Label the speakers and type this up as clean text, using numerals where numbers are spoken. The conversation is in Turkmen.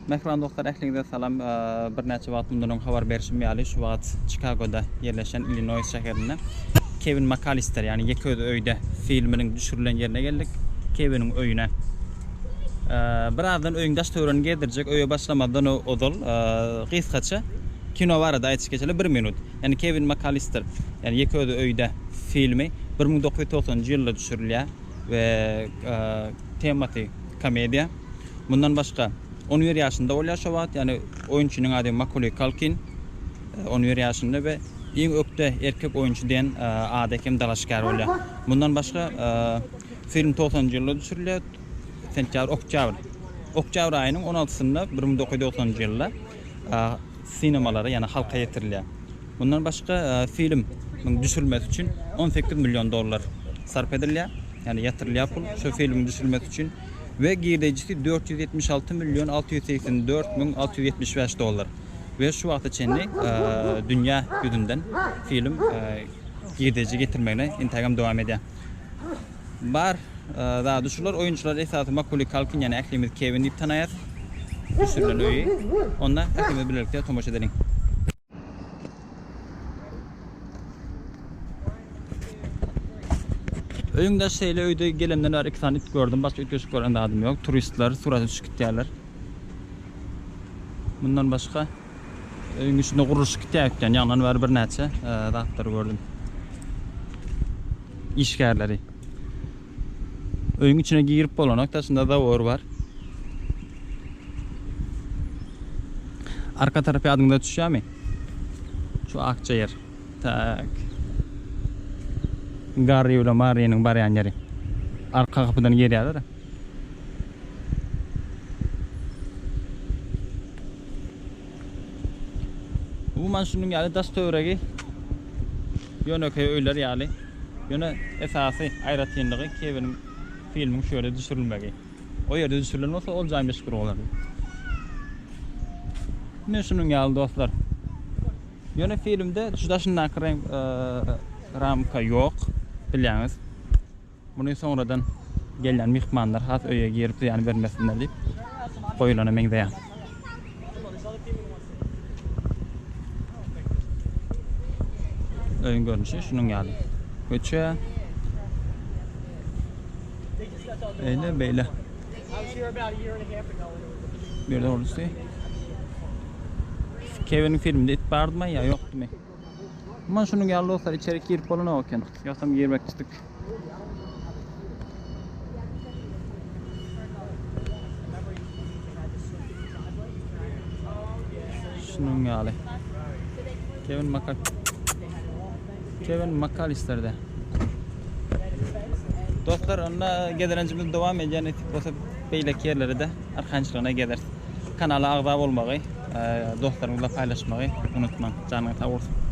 Speaker 1: Mähriban dostlar ähliňize salam. Birnäçe wagt mundan öň habar berşim ýaly şu wagt Çikagoda ýerleşen Illinoýs şäherinde Kewin Makalister ýagny Ýeke özi öýde filminiň düşürilen ýerine geldik. Kewiniň öýüne. Birazdan öýüň daş töweregini gezdirjek. Öýe başlamazdan ozal gysgaça kino barada aýdyşyp geçeli bir minut. Ýagny Kewin Makalister ýagny Ýeke özi öýde filmi 1990-njy ýylda düşürilýär we temasy komediýa. Mundan başga, on bir ýaşynda bolýar şo wagt, ýagny oýunçynyň ady Makoleý Kalkin, on bir ýaşynda we iň ökde erkek oýunçy diýen ada hem dalaşgär bolýar. Mundan başga, film togsanynjy ýylda düşürilýär, sentýabr, oktýabr, oktýabr aýynyň on altysynda 1990-njy ýylda sinemalara, ýagny halka ýetirilýär. Mundan başga, filmiň düşürilmesi üçin 18 million dollar sarp edilýär, ýagny ýatyrylýar pul şo filmiň düşürilmesi üçin. We girdejisi 476 million 684 müň 675 dollar. We şu wagta çenli dünýä ýüzünden film girdeji getirmegine entägem dowam edýär. Bar zady şular oýunçylar esasy Makoleý Kalkin ýagny ählimiz Kewin diýip tanaýas. Düşürilen öýi. Onda ählimiz bilelikde tomaşa edeliň. Öýüň daşy şeýle öýde gelemden bäri iki sany it gördüm. Başga üýtgeşik gören zadym ýok. Turistler surata düşüp gitýärler. Mundan başga öýüň içinde gurluşyk gitýär öýtýän. Ýaňdan bäri birnäçe e, zatlary gördüm. Işgärleri. Öýüň içine girip bolanok, daşynda zawor bar. Arka tarap ýadyňyza düşýärmi? Şu akja ýer. Tak. Garry bilen Marrynyň barýan ýeri. Arka gapydan girýärler. Umuman şunuň ýaly daş töweregi ýönekeý öýler ýaly. Ýöne esasy aýratynlygy Kewiniň filmiň şu ýerde düşürilmegi. O ýerde düşürilen bolsa ol jaý meşhur bolardy. Ine şunuň ýaly dostlar. Ýöne filmde şu daşyndaky reňk e, ramka ýok bilýäňiz. Muny soňradan gelýän myhmanlar has öýe girip zyýan bermesinler diýip goýulana meňzeýär. Öýüň görnüşi şunuň ýaly. Köçe. Eýle beýle. Bu ýerde boluşy. Kewiniň filminde it bardymy ýa ýokdumy? Aman şunuň ýaly dostlar içeri girip bolanok eken. Ýogsam girmekçidik. Şunuň ýaly. Kevin Makal Kevin McAllister'de. Dostlar, onda gezelenjimiz dowam edýär. Nesip bolsa beýleki ýerlere-de arkaýynçylygyna gezeris. Kanala agza bolmagy, dostlaryňyzla paýlaşmagy unutmaň. Janyňyz sag bolsun.